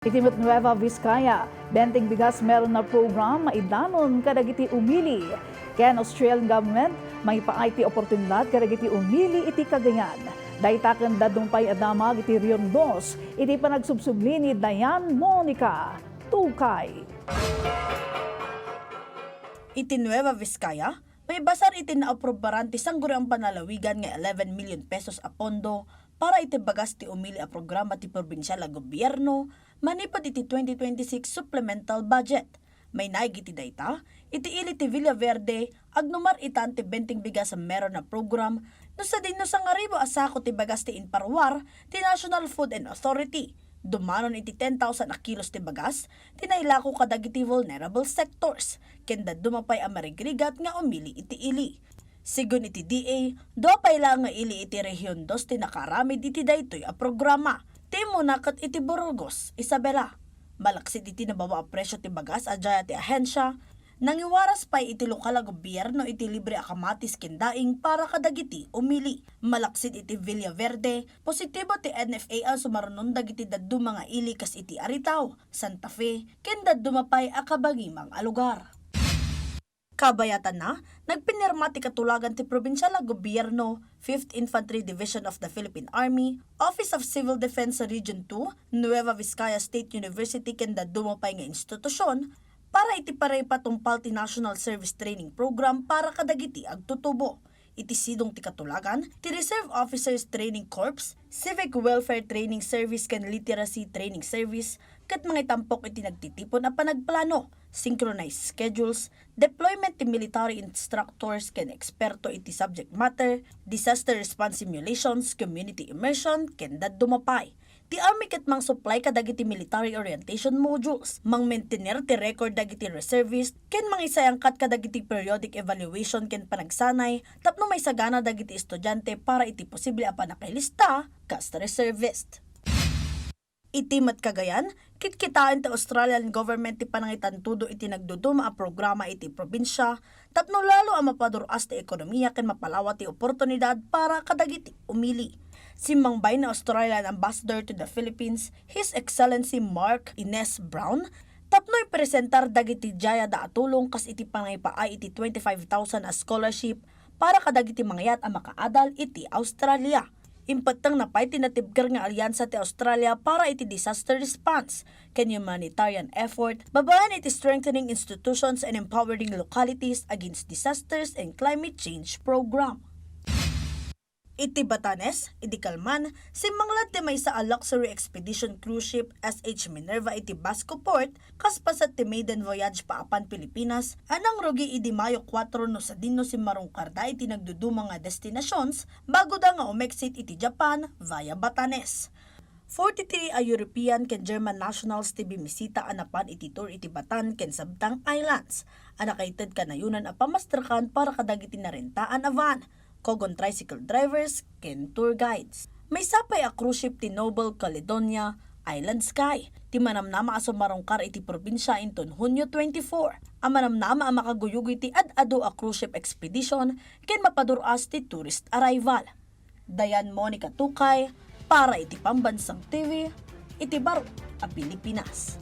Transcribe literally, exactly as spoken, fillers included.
Iti met Nueva Vizcaya, Benteng Bigas Meron Na Program maidanon kadagiti umili. Ken Australian government, maipaay ti oportunidad kadagiti umili iti Cagayan. Dayta ken dadduma pay a damag iti Region Dos, iti panagsubsubli ni Dayan Monica Tukay. Iti Nueva Vizcaya, maibasar iti naaprobaran ti Sangguniang Panlalawigan nga eleven million pesos a pondo para iti bagas ti umili a programa ti probinsial a gobierno manipud iti twenty twenty-six supplemental budget. Mainaig iti dayta, iti ili ti Villaverde, agnumar itan ti Benteng Bigas Meron Na Program, no sadino sangaribu a sako ti bagas ti inparuar ti National Food and Authority. Dumanon iti ten thousand a kilos ti bagas ti nailako kadagiti vulnerable sectors, ken dadduma pay a marigrigat nga umili iti ili. Segun iti D A, dua pay laeng nga ili iti Region Dos ti nakaaramid iti daytoy a programa. Ti immuna ket iti Burgos, Isabela. Malaksid iti nababa a presio ti bagas a diay ti ahensia, nangiwaras pay iti lokal a gobierno iti libre a kamatis ken daing para kadagiti umili. Malaksid iti Villaverde, positibo ti N F A a sumarunon dagiti dadduma nga ili kas iti Aritao, Santa Fe, ken dadduma pay a kabangimang a lugar. Kabayatanna, nagpinirma ti katulagan ti probinsial a gobierno, Fifth Infantry Division of the Philippine Army, Office of Civil Defense Region Two, Nueva Vizcaya State University ken dadduma pay nga institusyon para iti panaipatungpal ti National Service Training Program para kadagiti agtutubo. Iti sidong ti katulagan, ti Reserve Officers Training Corps, Civic Welfare Training Service ken Literacy Training Service ket mangitampok iti nagtitipon a panagplano, synchronized schedules, deployment ti military instructors ken eksperto iti subject matter, disaster response simulations, community immersion, ken dadduma pay. Ti Army ket mangsupply kadagiti military orientation modules, mangmaintener ti record dagiti reservist, ken mangisayangkat kadagiti periodic evaluation ken panagsanay tapno maisagana dagiti estudiante para iti posible a pannakailista kas reservist. Iti met Cagayan, kitkitaen ti Australian government ti panangitantudo iti nagduduma a programa iti probinsia tapno lalo a mapadur-as ti ekonomia ken mapalawa ti oportunidad para kadagiti umili. Simmangbain ni Australian Ambassador to the Philippines, His Excellency Mark Ines Brown, tapno ipresentar dagiti diay a tulong kas iti panangipaay iti twenty-five thousand a scholarship para kadagiti mangayat a makaadal iti Australia. Impettengna pay ti natibker nga alyansa ti Australia para iti disaster response ken humanitarian effort babaen iti strengthening institutions and empowering localities against disasters and climate change program. Iti Batanes, idi kalman, simmanglad ti maysa a luxury expedition cruise ship, S H Minerva, iti Basco Port, kas paset ti maiden voyage paapan Pilipinas, a nangrugi idi Mayo kuatro no sadino simmarungkarda iti nagduduma nga destinations, bago da nga umexit iti Japan via Batanes. Forty-three a European ken German nationals ti bimisita a napan iti tour iti Batan ken Sabtang Islands, a nakaited kanayonan a pamasterkan para kadagiti narentaan a van, kogon tricycle drivers, ken tour guides. Maysa pay a cruise ship ti Noble Caledonia Island Sky ti manamnama a sumarungkar iti probinsia inton Hunyo twenty-four, a manamnama a makaguyugoy ti ad-adu a cruise ship expedition ken mapadur-as ti tourist arrival. Dayan Monica Tukay para iti Pambansang T V, iti baro a Pilipinas.